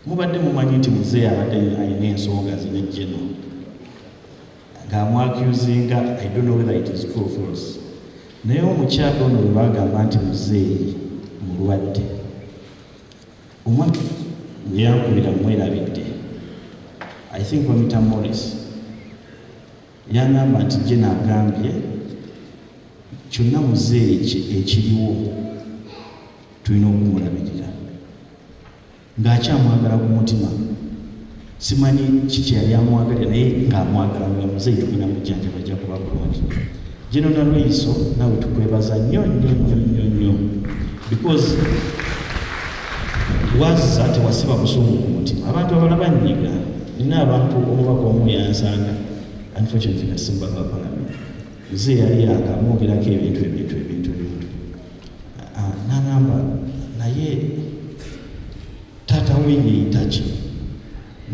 Mubadde mumanyi nti muzeeyi abadde alina ensonga zino ejjeno ng'amwaccusinga. I don't know whether it is true or false, naye omukyala ono bwe bagamba nti muzeeyi mulwadde, omwami yankubira, mwerabidde, I think bamita Morris, yangamba nti gye naagambye kyonna muzeeyi ekiriwo tulina okumulabirira ng'akyamwagala ku mutima. Simanyi kiki yali amwagalira, naye ng'amwagala nga muzeeyi tugenda mujjanjaba, ajja kuba bulungi. General Nalweyiso, naawe tukwebaza nnyo nnyo nnyo nnyo nnyo because wazza tewasiba busungu ku mutima. Abantu abalala banyiga. Nina abantu, omubaka omu yansanga, unfortunately kati simubaka wa parliament, muzeeyi yali yakamwogerako ebintu ebintu ebintu ebintu. Ah, n'agamba naye taata we yeeyita ki?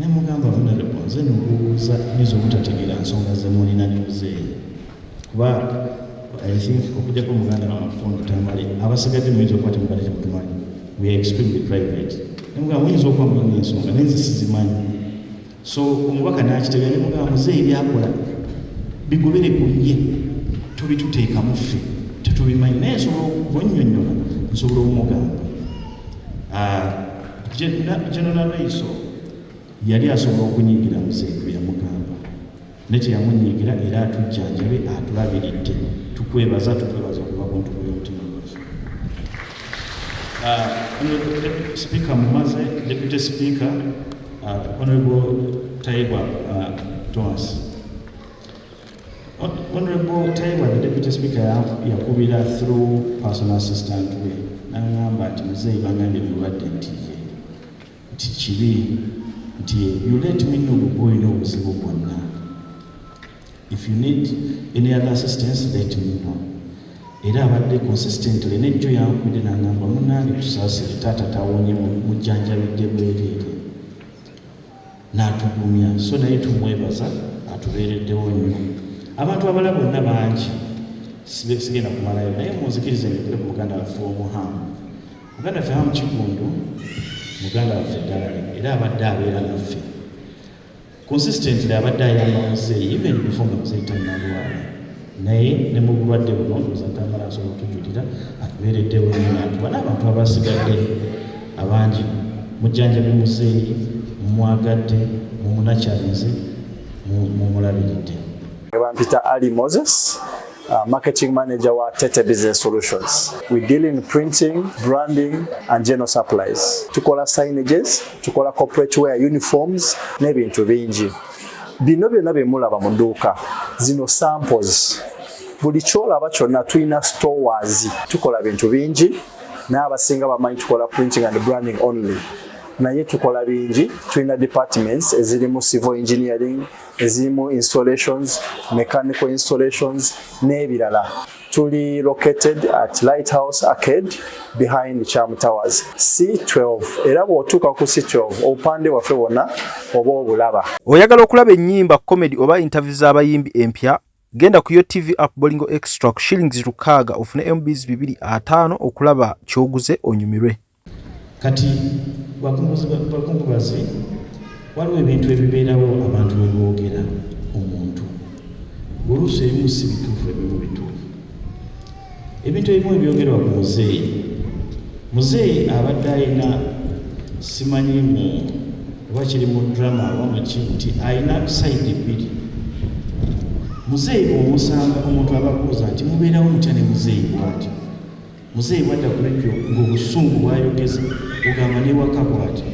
Nemugamba, "Honorable, nze nolowooza nyinza obutategeera nsonga zemulina ne muzeeyi, kuba I think okujjako muganda wange Tamale, abasigadde muyinza okuba temubadde temutumanyi. We are extremely private." Nemugamba, "Muyinza okuba mulina ensonga, naye nze sizimanyi." So omubaka n'akitegeera. Nemugamba, "Muzeeyi byakola bigobere ku ye, tobituteekamu, ffe tetubimanyi, naye nsobola okubonnyonnyola, nsobola omugamba." Ah, General Nalweyiso yali asobola okunyiigira muzeeyi bwe yamugamba, naye teyamunyiigira era atujjanjabe, atulabiridde. Tukwebaza, tukwebaza okuva ku ntuku y'omutima gwaffe. Honorable Deputy Speaker Mumaze, Deputy Speaker, Honorable Tayebwa Thomas. Honorable Tayebwa, the Deputy Speaker, yakubira through personal assistant we n'aŋŋamba nti muzeeyi bangambye mulwadde, nti ye nti kibi, nti you let me know bw'oba olina obuzibu bwonna. If you need any other assistance, let me know. Era abadde consistently, nejjo yankubidde n'aŋŋamba, "Munnange, tusaasire, taata tawonye, mujjanjabidde bwereere," n'atugumya. So naye tumwebaza, atubeereddewo nnyo. Abantu abalala bonna bangi, sigenda kumalayo, naye munzikirize njogere ku muganda waffe omuhamu, muganda waffe Hamu Kigundu, muganda waffe ddala, era abadde abeera naffe consistently, abadde ayamba muzeeyi even before nga muzeeyi tannalwala, naye ne mu bulwadde buno ndowooza Tamala asobola otujulira, atubeereddewo nnyo n'atuwa. N'abantu abasigadde abangi, mujjanjabi muzeeyi, mumwagadde, mumunakyalinze, mumulabiridde. Bampita Ali Moses, marketing manager wa Tete Business Solutions. We deal in printing, branding and general supplies. Tukola signages, tukola corporate wear, uniforms n'ebintu bingi. Bino byonna bye mulaba mu dduuka, zino samples. Buli kyolaba kyonna tulina stores. Tukola bintu bingi, naye abasinga bamanyi tukola printing and branding only. Naye tukola bingi, tulina departments ezirimu civil engineering, ezirimu installations, mechanical installations n'ebirala. Tuli located at Lighthouse Arcade behind Cham Towers C12, era bw'otuuka ku C12 obupande bwaffe bwonna oba obulaba. Oyagala okulaba ennyimba, comedy oba interview z'abayimbi empya? Genda ku Yo TV app, Bolingo Extra ku shillings 6 ofune MBs 250 okulaba ky'oguze onyumirwe. Kati bakungubazi, waliwo ebintu ebibeerawo abantu bwe boogera omuntu, oluusi ebimu si bituufu, ebimu bituufu. Ebintu ebimu ebyogerwa ku muzeeyi, muzeeyi abadde alina, simanyi mu oba kiri mu drama oba muki, nti alina side bbiri. Muzeeyi bw'omusanga, omuntu ababuuza nti mubeerawo mutya ne muzeeyi bw'ati? Muzeeyi bwadda ku radio ng'obusungu bwayogeza, ogamba newaka bw'ati.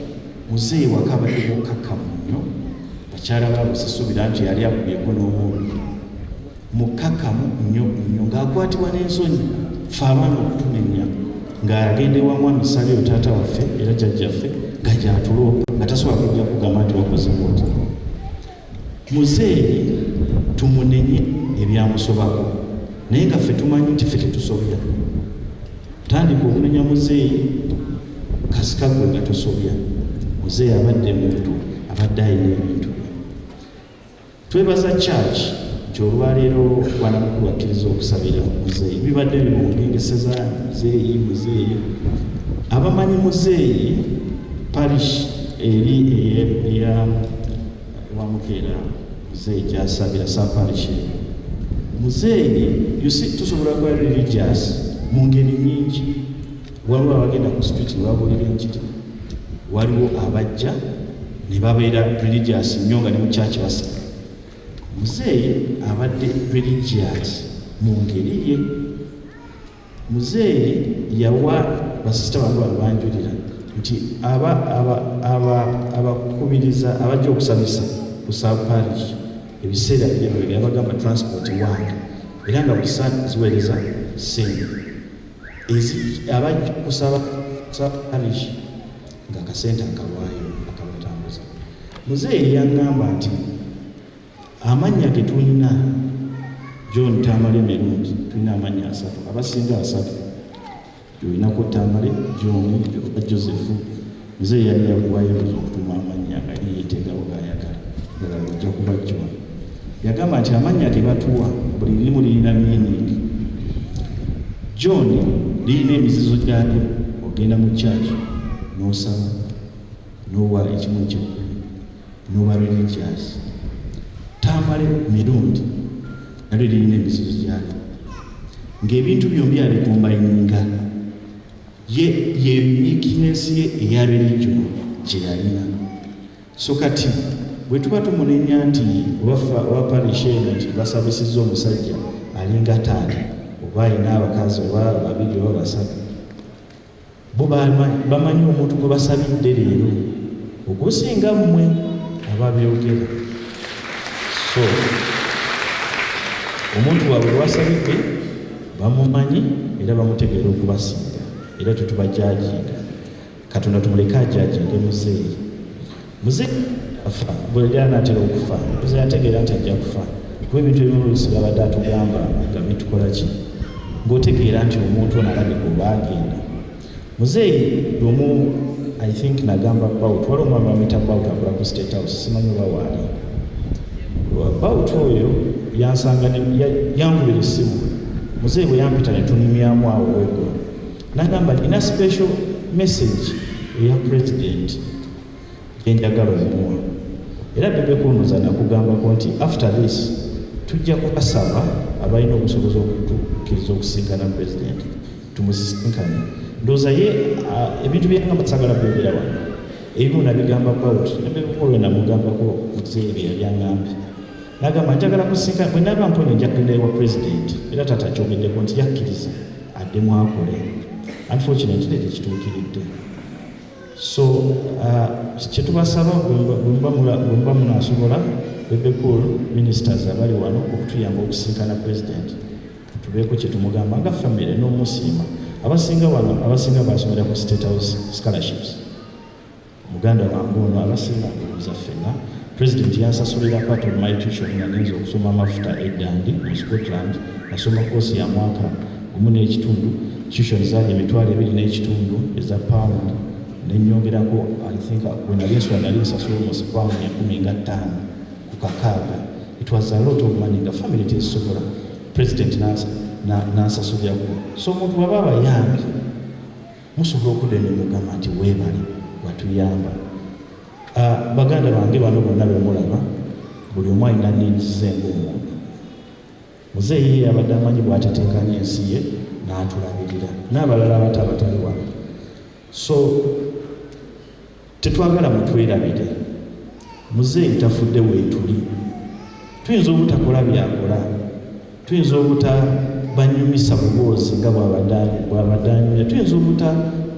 Muzeeyi waka abadde mukkakkamu nnyo. Bakyala baabwe sisuubira nti yali akubyeko n'omuntu. Mukkakkamu nnyo nnyo, ng'akwatibwa n'ensonyi fe abaana okutunenya, ng'agenda ewa mwami Salio, taata waffe era jjajjaffe, nga gyatuloopa, nga tasobola kujja kugamba nti wakoze bwoti. Muzeeyi tumunenye ebyamusobako, naye nga ffe tumanyi nti ffe tetusobya. Tandika okunenya muzeeyi kasika gwe nga tosobya. Muzeeyi abadde muntu, abadde alina ebintu bye. Twebaza church nti olwaleero bwana mukulu akkiriza okusabira muzeeyi. Bibadde bimwengengeseza muzeeyi. Muzeeyi, abamanyi muzeeyi, parish Eri eya wamukeera muzeeyi gyasabira saparish eyo muzeeyi, you see, tusobola kuba religious mu ngeri nyingi. Waliwo abagenda ku street ne babuulira enjiri, waliwo abajja ne babeera religious nnyo nga ne mu church basaba. Muzeeyi abadde religious mu ngeri ye. Muzeeyi yawa basisita bange bano banjulira nti abakubiriza abajja okusabisa ku sub parish ebiseera byemabega yabagamba transport wange, era nga buli saa ziweereza sente abajja okusaba sub parish nga akasente akawaayo akabatambuza. Muzeeyi yaŋŋamba nti amannya ge tulina, John Tamale Mirundi, tulina amannya asatu, abasinga asatu, olinako Tamale John oba Joseph. Muzeeyi yali yakuwayo okutuuma amannya nga yali yeetegawo gayagala ddala ojja kuba John. Yagamba nti amannya ge batuwa buli limu lirina meaning. John lirina emizizo gyalyo, ogenda mu church n'osaba n'owa ekimu ekyekkumi n'oba religious. Tamale Mirundi nalyo lirina emizizo gyalyo, ng'ebintu byombi abicombininga. Ye ye uniqueness ye eya religion gye yalina. So kati bwe tuba tumunenya nti oba parish eno nti basabisizza omusajja alinga taata oba alina abakazi oba babiri oba basatu, bo bamanyi omuntu gwe basabidde leero okusinga mmwe ababyogera. So omuntu waabwe gwasabidde bamumanyi era bamutegeera okubasinga, era tetubajudginga. Katonda tumuleke ajudginge muzeeyi. Muzeeyi afa bwe anaatera okufa, muzeeyi ategeera nti ajja kufa, kuba ebintu ebimu oluusi byabadde atugamba nga bitukola ki, ng'otegeera nti omuntu ono alabika oba agenda. Muzeeyi lumu, I think nagamba Bout, waliwo omwami bamuyita Bout akola ku State House, simanyi oba waali. Bout oyo yansanga, yankubira essimu. Muzeeyi bwe yampita ne tunyumyamu awo weggulo, nagamba nina special message eya president gyenjagala omuwa. Era Bebe Kunduza nakugambako nti after this tujja kubasaba abalina obusobozi okutukkiriza okusinkana president, tumusisinkane. Ndowooza ye ebintu byagamba sagala byogera wano, ebimu nabigamba Bout ne Bebe Cool. Namugambako muzeeyi bye yali aŋambye, nagamba njagala kusinkana, bwe naaba mponye nja kugenda ewa president. Era taata akyogeddeko nti yakkiriza addemu akole, unfortunately tekituukiridde. So kyetubasaba, bwe muba munasobola, Bebe Cool, ministers abali wano, okutuyamba okusinkana president, tubeeko kyetumugamba nga family n'omusiima. Abasinga wano, abasinga basomera ku State House scholarships. Muganda wange ono, abasinga ndowooza ffenna, president yansasulira part of my tuition nga ngenza okusoma amafuta e Dundee mu Scotland. Nasoma koosi ya mwaka gumu n'ekitundu, tuition zaali 2500 eza pound, nenyongerako, I think bwe nali nsula nali nsasula almost pound 10,000 ku kakaaga. It was a lot of money nga family tezisobola. President nansasulirako. So omuntu bwaba abayambye, musobola okudda ne mugamba nti weebale watuyamba. Baganda bange bano bonna bemulaba, buli omu alina needs ze ng'omuntu. Muzeeyi ye yabadde amanyi bw'atetenkanya ensi ye n'atulabirira n'abalala abato abatali wano. So tetwagala mutwerabire. Muzeeyi tafudde, weetuli. Tuyinza obutakola byakola, tuyinza obutabanyumisa buboozi nga bw'abadde anyumya, tuyinza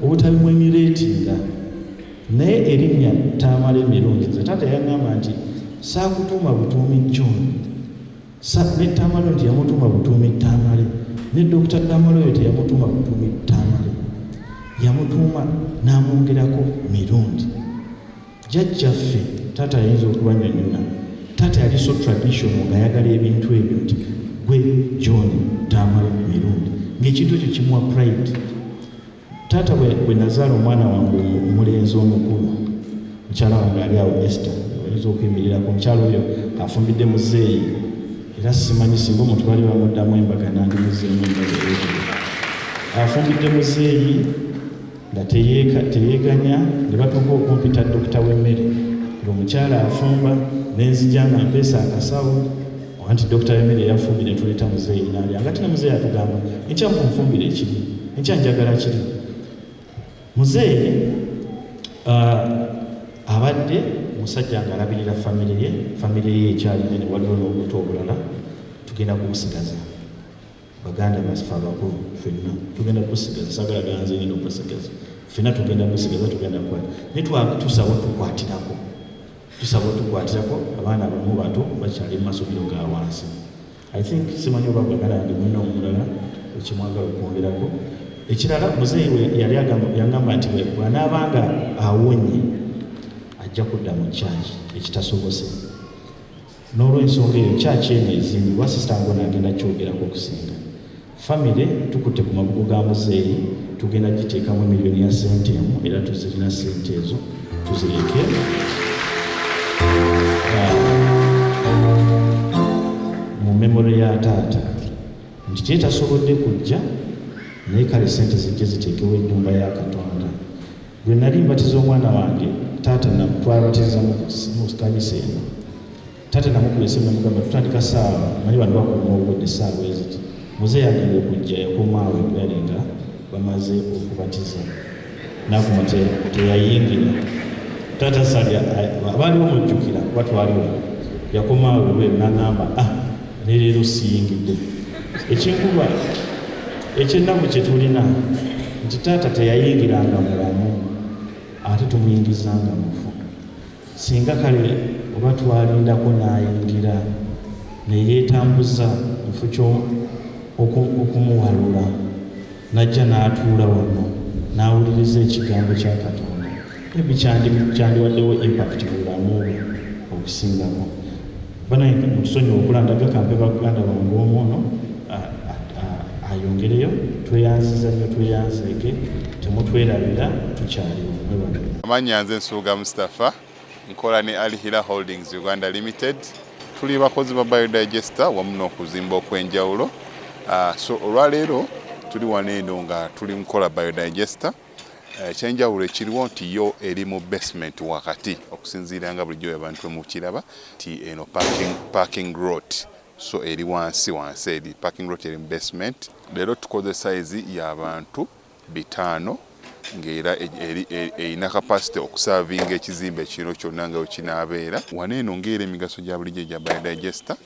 obutabimwemulatinga, naye erinnya Tamale Emirundi, nze taata yaŋŋamba nti saakutuuma butuumi John, ne Tamale nti yamutuuma butuumi Tamale, ne Dokita Tamale oyo teyamutuuma butuumi Tamale, yamutuuma n'amwongerako Mirundi. Jjajjaffe taata yayinza okubanyonyola. Taata yali so traditional ng'ayagala ebintu ebyo nti gwe John Tamale Mirundi, ng'ekintu ekyo kimuwa pride. Taata bwe nazaala omwana wange omulenzi omukulu, mukyala wange ali awo Esther oyinza okuyimirirako, omukyala oyo afumbidde muzeeyi, era simanyi singa omuntu bali bamuddamu embaga nandimuzeemu embaga eyo. Afumbidde muzeeyi. Nga teyeeganya ne batuuka okumpita dokita w'emmere, ng'omukyala afumba nenzija nga mpeesa akasawo anti dokita w'emmere yafumbire, tuleeta muzeeyi n'alya, nga ate ne muzeeyi atugamba, "Enkya nfunfumbire ekiri, enkya njagala kiri." Muzeeyi abadde musajja ng'alabirira famire ye. Famire ye ekyali nene, waliwo n'obuto obulala. Tugenda kumusigaza, baganda baffe abakulu ffenna tugenda kusigaza. Sagala ganze ngenda okusigaza, ffenna tugenda kusigaza, tugenda kukwata, naye tusaba otukwatirako, tusaba otukwatirako. Abaana abamu bato bakyali mu masomero ga wansi. I think simanyi oba baganda yange mulina omulala ekimwagala okwongerako. Ekirala, muzeeyi we yali yangamba nti bw'anaabanga awonye ajja kudda mu kyaki ekitasobose. N'olwensonga eyo kyaki eno ezimbibwa, sisita ngona agenda kyogerako okusinga. Famire tukutte ku mabugo ga muzeeyi, tugenda giteekamu emiliyoni ya sente emu, era tuzirina sente ezo, tuzireke mu memory ya taata nti kye tasobodde kujja, naye kale sente zijje ziteekewo ennyumba ya Katonda. Bwe nali mbatiza omwana wange, taata twabatiza mu kanisa eno, taata namukuba esimu namugamba, "Tutandika saawa, manyi bano bakuuma obudde, saawa eziti." Muzeeyi agenda okujja, yakomaawo ebbali nga bamaze okubatiza, nakuma teyayingira. Taata salya baaliwo mujjukira kuba twaliwo. Yakomaawo ebweru n'agamba, "Ah, ne leero siyingidde." Ekinkuba ekyennaku kye tulina nti taata teyayingiranga mulamu, ate tumuyingizanga mufu. Singa kale oba twalindako n'ayingira neyeetambuza nfu okumuwalula najja n'atuula wano n'awuliriza ekigambo kya Katonda, maybe kyandiwaddewo impact mu bulamu bwe okusingako. Banaye mutusonyiwa okulandaga, kampe baganda bange omu ono ayongereyo. Tweyanziza nnyo, tweyanzeege, temutwerabira, tukyaliwo. Mwebale. Amannya nze Nsubuga Mustapha, nkola ne Al Hila Holdings Uganda Limited. Tuli bakozi ba biodigester wamu n'okuzimba okw'enjawulo. So olwaleero tuli wano eno nga tuli mukola biodigester. Ekyenjawulo ekiriwo nti yo eri mu basement wakati, okusinziira nga bulijjo abantu mukiraba nti eno parking lot, so eri wansi wansi, eri parking lot, eri mu basement. Leero tukoze size y'abantu 500, ng'era erina capacity okuservinga ekizimbe kino kyonna nga wekinaabeera. Wano eno ng'era emigaso gya bulijjo egya biodigester,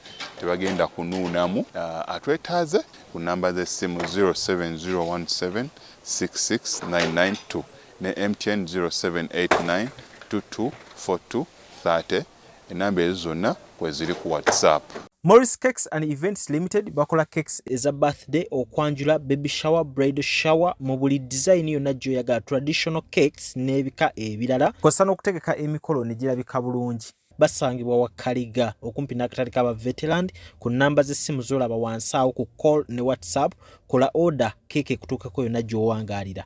tebagenda kunuunamu. Atwetaaze ku namba z'essimu 07017 66992 ne MTN 0789 2242 30. Enamba ezo zonna kweziri ku WhatsApp. Morris Cakes and Events Limited bakola cakes eza birthday, okwanjula, baby shower, bridal shower, mu buli design yonna gy'oyagala, traditional cakes n'ebika ebirala, kw'ossa n'okutegeka emikolo ne girabika bulungi. Basangibwa Wakaliga okumpi n'akatale k'aba Veteran, ku nnamba z'essimu z'olaba wansi awo ku call ne WhatsApp. Kola order, keeke ekutuukako yonna gy'owangaalira.